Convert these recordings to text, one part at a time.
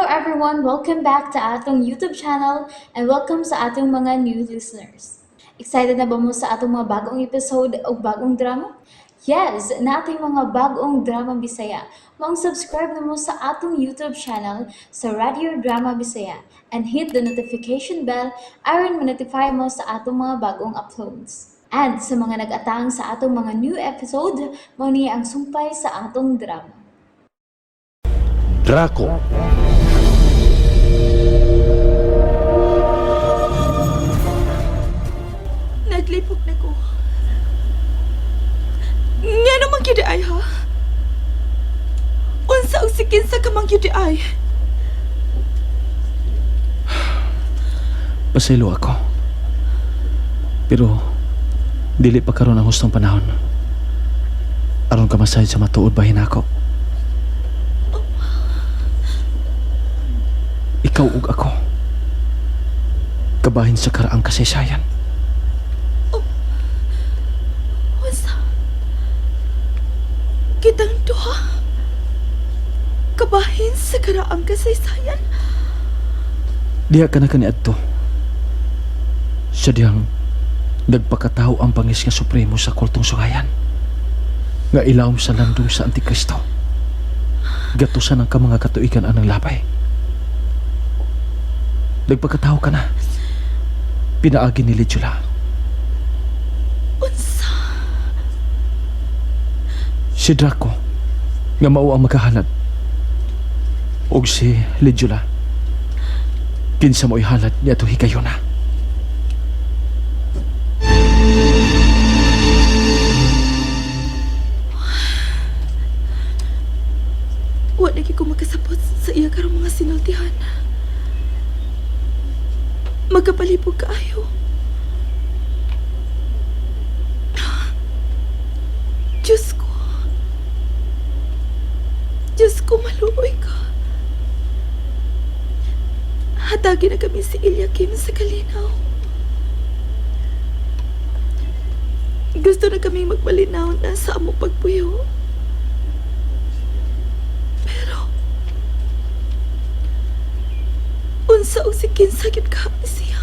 everyone! Welcome back to atong YouTube channel and welcome sa atong mga new listeners. Excited na ba mo sa atong mga bagong episode o bagong drama? Yes, nating mga bagong drama Bisaya. Maong subscribe na mo sa atong YouTube channel sa Radio Drama Bisaya and hit the notification bell aron ma-notify mo sa atong mga bagong uploads. And sa mga nag-atang sa atong mga new episode, mao ni ang sumpay sa atong drama. Draco. Naglipok na ko. Nga naman gyud ay ha? Unsa og sikin sa ka man gyud ay? Pasaylo ako. Pero dili pa karon ang hustong panahon. Aron ka masayod sa matuod bahin ako. Ikaw ug ako. Kabahin sa karaang kasaysayan. Unsa? Kitang duha. Kabahin sa karaang kasaysayan. Diha ka na kaniadto. Sa dihang nagpakatao ang bangis nga supremo sa kultong suhayan. Nga ilawom sa landong sa Antikristo. Gatusan ang ka mga katuigan anang labay. Nagpakatao ka na. Pinaagi ni Lidula. Unsa? Si Draco nga mao ang maghahalad. Og si Lidula. Kinsa mo'y halad niya to higayona. Wa na ko makasabot sa iya karong mga sinultihan. Magkapalipog kaayo. Diyos ko. Diyos ko, maluoy ka. Hatagi na kami si Eliakim sa kalinaw. Gusto na kaming magmalinaw na sa among pagpuyo. Pero, unsa og si kinsa gyud ka siya.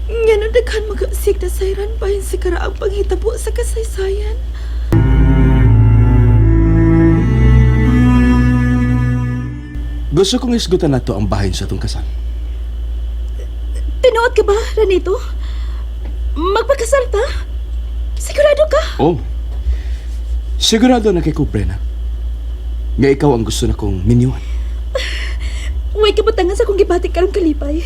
Ngano daghan magasig na sayran bahin sa karaang panghitabo sa kasaysayan. Gusto kong isgutan nato ang bahin sa itong kasal. Tinuod ka ba, Ranito? Magpakasal ta? Sigurado ka? Oh. Sigurado na kay ko, Brena. Nga ikaw ang gusto na kong minyuan. Huwag ka butangan sa akong gibati karong kalipay.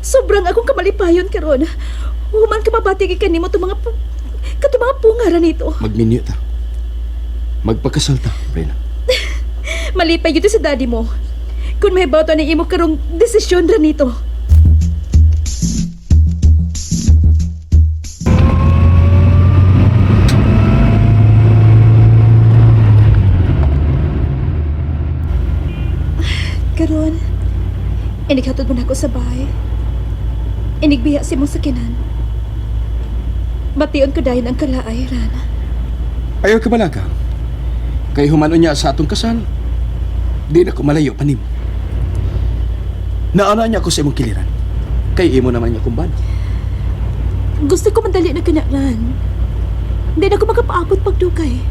Sobrang akong kamalipayon karon. Human ka mabati kay kanimo itong mga katong mga punga, Ranito. Magminyo ta. Magpakasal ta, Brena. Malipay gyud sa daddy mo. Kung may to ni imo karong desisyon, Ranito. Karon, inighatod mo na ako sa bahay. Inigbiya si mong sakinan. Bation ko dayon ang kalaay, Rana. Ayaw ka balaga. Kay humano niya sa atong kasal, di na ko malayo pa nimo. Naana niya ako sa imong kiliran. Kay imo naman niya kumban. Gusto ko mandali na kanya, Ran. Hindi na ako makapaabot pagdugay.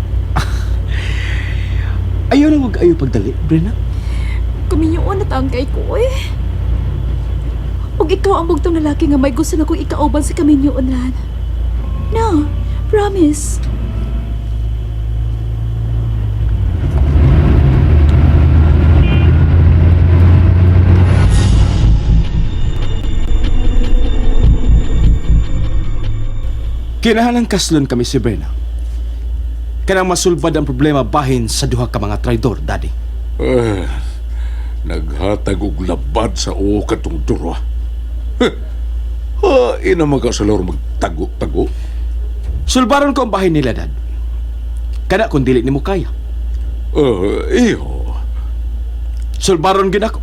Ayaw na wag ayo pagdali, Brena. Kuminyoon na taon kay ko eh. Ug ikaw ang bugtong lalaki nga may gusto na kong ikauban sa kaminyoon, Ran. No, promise. Kinahalang kaslon kami si Brena. Kanang masulbad ang problema bahin sa duha ka mga traidor, Daddy. Eh, naghatag og labad sa uo katong dura. Huh. Ha, ina magasalor magtago-tago. Sulbaron ko ang bahin nila, Dad. Kana kung dili nimo kaya. Eh, iyo. Sulbaron gid ako.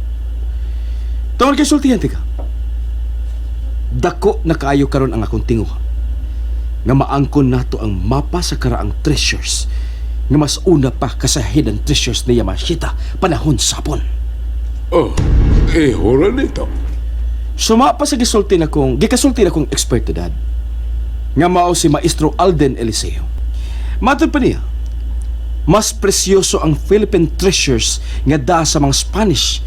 Tungod kay sultihan tika. Dako na kaayo karon ang akong tinguha. Nga maangkon nato ang mapa sa karaang treasures Nga mas una pa ka sa hidden treasures ni Yamashita panahon sa Hapon. Oh, iho ra nito. Suma pa sa gisulti na kong, gikasulti na kong eksperto, Dad. Nga mao si Maestro Alden Eliseo. Matod pa niya, mas presyoso ang Philippine treasures nga daa sa mga Spanish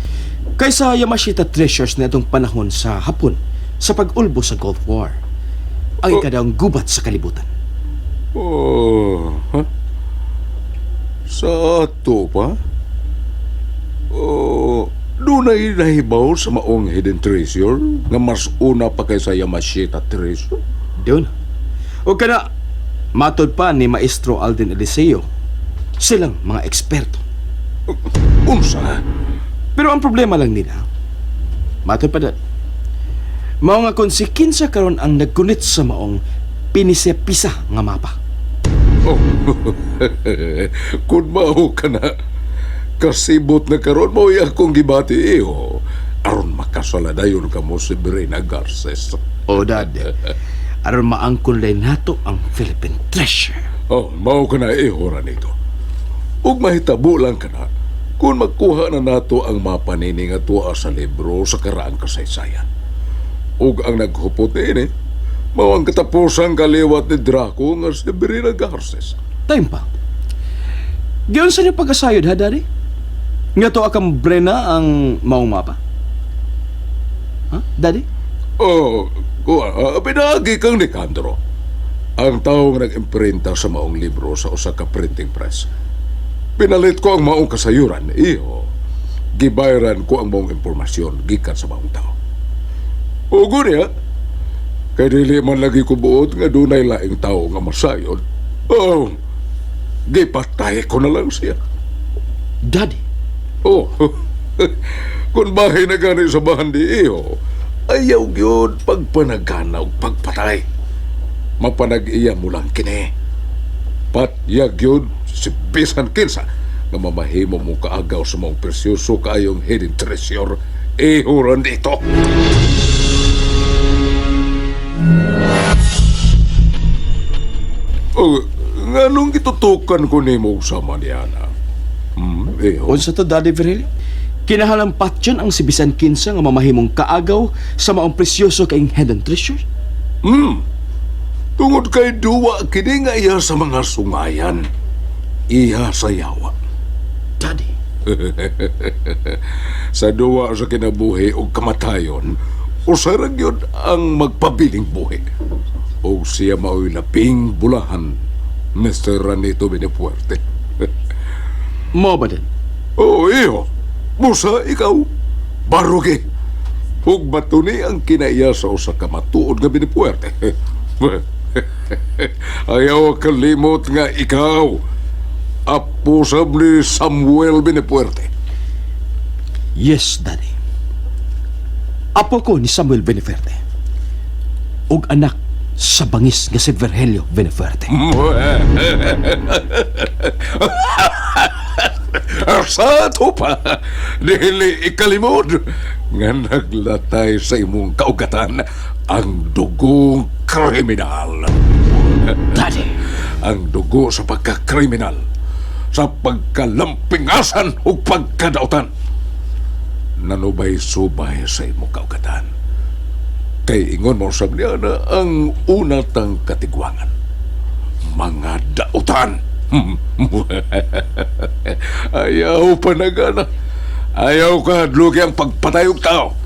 kaysa Yamashita treasures na itong panahon sa Hapon sa pag-ulbo sa Gulf War. Ang ikadawang gubat sa kalibutan. Oh, ha? Sa ato pa? Oh, dunay nahibaw sa maong hidden treasure nga mas una pa kaysa Yamashita treasure. Doon. O kana, matod pa ni Maestro Alden Eliseo, silang mga eksperto. Unsa? Pero ang problema lang nila, matod pa dad, mao nga kung si kinsa karon ang nagkunit sa maong pinisepisa nga mapa. Oh, kung mao ka na, kasibot na karon mo akong gibati iho. Aron makasaladayon ka mo si Brina Garces. O dad, aron maangkon lay nato ang Philippine treasure. Oh, mao ka na iho ra nito. Ug mahitabo lang ka na kung magkuha na nato ang mapa nini nga tuwa sa libro sa karaang kasaysayan. Ug ang naghupot niini, mao ang katapusang kaliwat ni Draco nga si Brina Garces. Time pa. Giyon sa niyo pagkasayod ha, daddy? Nga to akang Brena ang maong mapa? Ha, daddy? Oh, kuha, pinagi kang Nicandro. Ang taong nag-imprinta sa maong libro sa usa ka printing press. Pinalit ko ang maong kasayuran, iho. Gibayran ko ang maong impormasyon gikan sa maong tao. Ugo niya, kay dili man lagi ko buot nga dunay laing tao nga masayod. Oh, gipatay ko na lang siya. Daddy, Oh, kung bahay na gani sa bahandi iho, ayaw gyud pagpanagana og pagpatay. Mapanag-iya mo lang kini. Patyag gyud si bisan kinsa nga mamahimo mo kaagaw sa maong presyoso kaayong hidden treasure. Ihuran dito. Oh, nganong gitutukan ko nimo sama niya na? Iho. unsa to, Daddy Virgilio? Kinahalang patyon ang si bisan kinsa nga mamahimong kaagaw sa maong presyoso kaing hidden treasure? Tungod kay duwa kini nga iya sa mga sungayan. Iya sa yawa. Daddy, Sa duwa sa kinabuhi o kamatayon, usa ra gyud ang magpabiling buhi. O siya mao'y labing bulahan, Mr. Ranito Benefuerte. mo ba din? Oo, iyo. Busa ikaw. Barugi. Ug bato ni ang kinaiya sa usa ka matuod nga Benefuerte. Ayaw kalimot nga ikaw. Apo sab ni Samuel Benefuerte. Yes, Daddy. Apo ko ni Samuel Beneferte. Ug anak sa bangis nga si Virgilio Beneferte. Sa ato pa, dili ikalimod nga naglatay sa imong kaugatan ang dugong kriminal. Daddy! Ang dugo sa pagkakriminal, sa pagkalampingasan ug pagkadautan. Nanubay subay sa imong kaugatan. Kay ingon mo sa niya na ang una tang katigwangan. Mga dautan. Ayaw panagana. Ayaw ka hadlugi ang pagpatay og tao.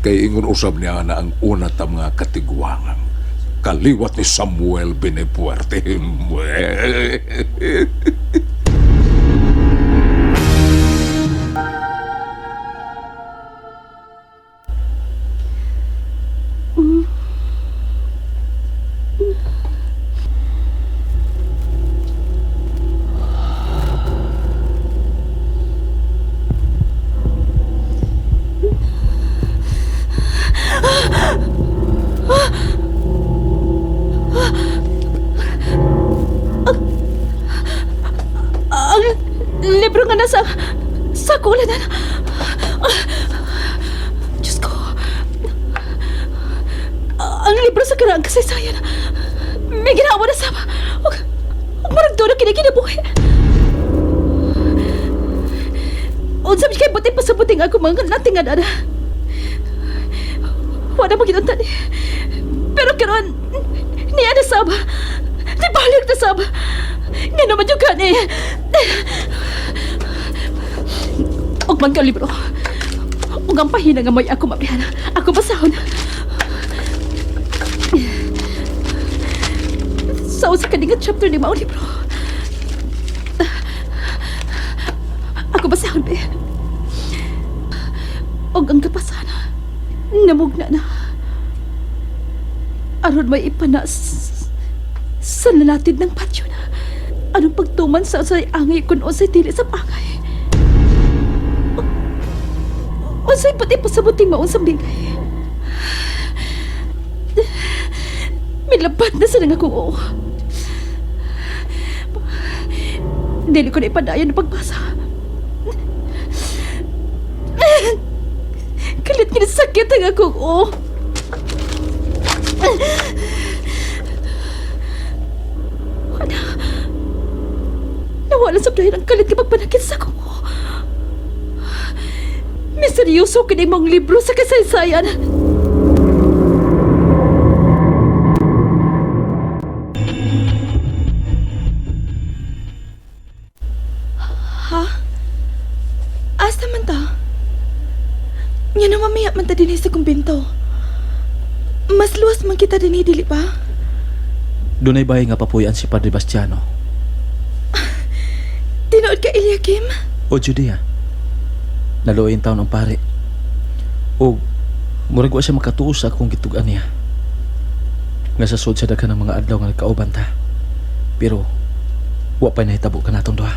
Kay ingon usab niya na ang una ta mga katigwangan. Kaliwat ni Samuel Benepuerte. Ang libro nga nasa sa kulanan. Diyos ko. Ang libro sa karaang kasaysayan. May ginawa na sama. Ug murag doon ang kinakinabuhi. Unsa man kay buti pasabuting ako mga natingan ana. Wala mo ginunta ni. Pero karon niya na sab. Di balik na sab. Nga naman yung kani. Og man ka libro. Ug ang pahina nga may ako mablihan. Ako basahon. Sa usa ka nga chapter ni mao libro. Ako basahon be. Og ang kapasan namugna na. Aron may ipanas sa nalatid ng patyo na. Anong pagtuman sa usay angay kun usay dili sa pangay. Unsay pati pasabuting maon sa bingay. Milabat na sa nang akong oo. Dili ko na ipadayon ang pagbasa. Kalit nga sakit ang akong oo. Wala. Nawala sa dahil ang kalit nga pagpanakit sa akong oo. Misteryoso kini mong libro sa kasaysayan. Ha? Asa man ta? Nga na mamaya man ta dinhi sa kumbento. Mas luwas man kita dinhi, dili ba? Dunay bahay nga papuyan si Padre Bastiano. Tinuod ka, Eliakim? O Judea. Naluoy taon ang pare. O murag wa siya makatuo sa akong gitug-an niya. Nga sa sud sa daghan ng mga adlaw nga nagkauban ta. Pero wa pa nahitabo kanatong duha.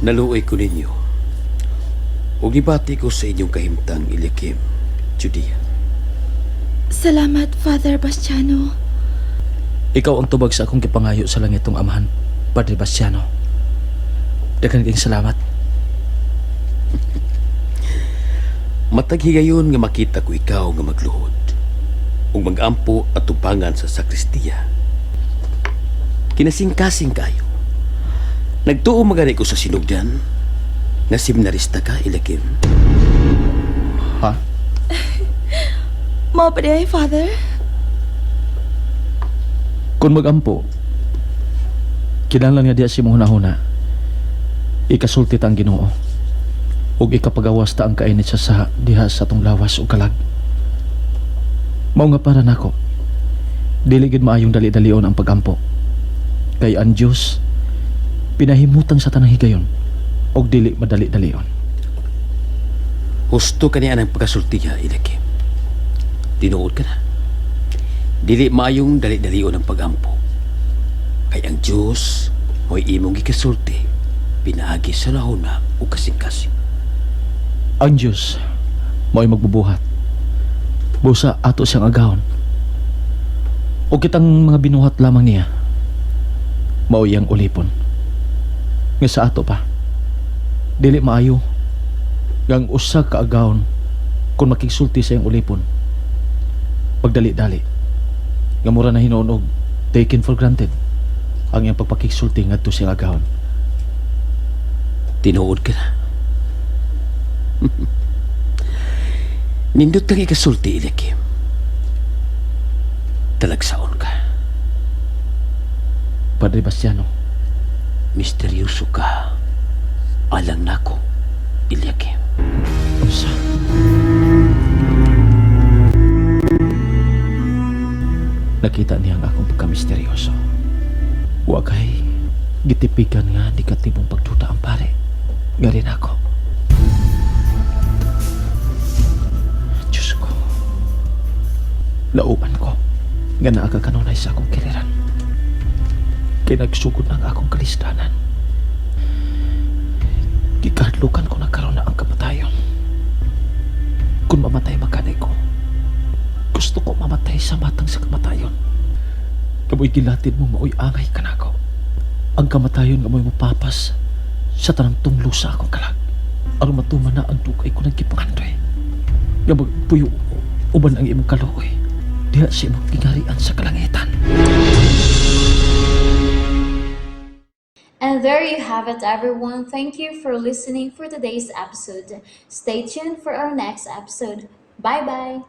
Naluoy ko ninyo. Ug gibati ko sa inyong kahimtang, Eliakim, Judea. Salamat, Father Bastiano. Ikaw ang tubag sa akong gipangayo sa langitong amahan, Padre Bastiano. Daghan kayong salamat. Matag higayon nga makita ko ikaw nga magluhod ug magampo at tubangan sa sakristiya. Kinasingkasing kayo. Nagtuo magani ko sa sinugdan nga seminarista ka, Eliakim. Ha? Mao pa diay, Father? Kung magampo, kinahanglan nga diya si mong hunahuna. Ikasulti ta ang Ginoo. Ug ikapagawas ta ang kainit sa saha diha sa atong lawas ug kalag. Mao nga para nako. Dili gid maayong dali-dalion ang pagampo. Kay ang Dios pinahimutang sa tanang higayon ug dili madali-dalion. Husto kaniya ang pagkasultiya, Eliakim. Tinuod ka na. Dili maayong dali-dalion ang pagampo. Kay ang Diyos mo'y imong gikasulti, pinaagi sa lahuna o kasing-kasing. Ang Diyos mo'y magbubuhat. Busa ato siyang agahon. O kitang mga binuhat lamang niya, mao iyang ulipon. Nga sa ato pa, dili maayo nga ang usa ka agahon kung makigsulti sa iyang ulipon, pagdali-dali, nga mura na hinuon og taken for granted ang iyang pagpakigsulti ngadto sa iyang agahon. Tinuod ka na. Nindot kang ikasulti, Eliakim. Talagsaon ka. Padre Bastiano. Misteryoso ka. Alang nako, Eliakim. Unsa? Nakita niya ang akong pagkamisteryoso. Wa kay gitipikan nga di katibong pagduda ang pare. Nga rin ako. Diyos ko. Lauban ko. Nga naa ka kanunay sa akong kiliran. Kay nagsugod na ang akong kalisdanan. Gikahadlukan ko na karon na ang kamatayon. Kung mamatay makanay ko, gusto ko mamatay sa matang sa kamatayon. Kamoy gilatid mo maoy angay kanako. Ang kamatayon nga mo'y mapapas sa tanang tunglo sa akong kalag. Aron matuman na ang dugay ko nagkipangandoy. Nga magpuyo uban ang imong kaluoy. Diha sa imong gingharian sa kalangitan. And there you have it, everyone. Thank you for listening for today's episode. Stay tuned for our next episode. Bye bye.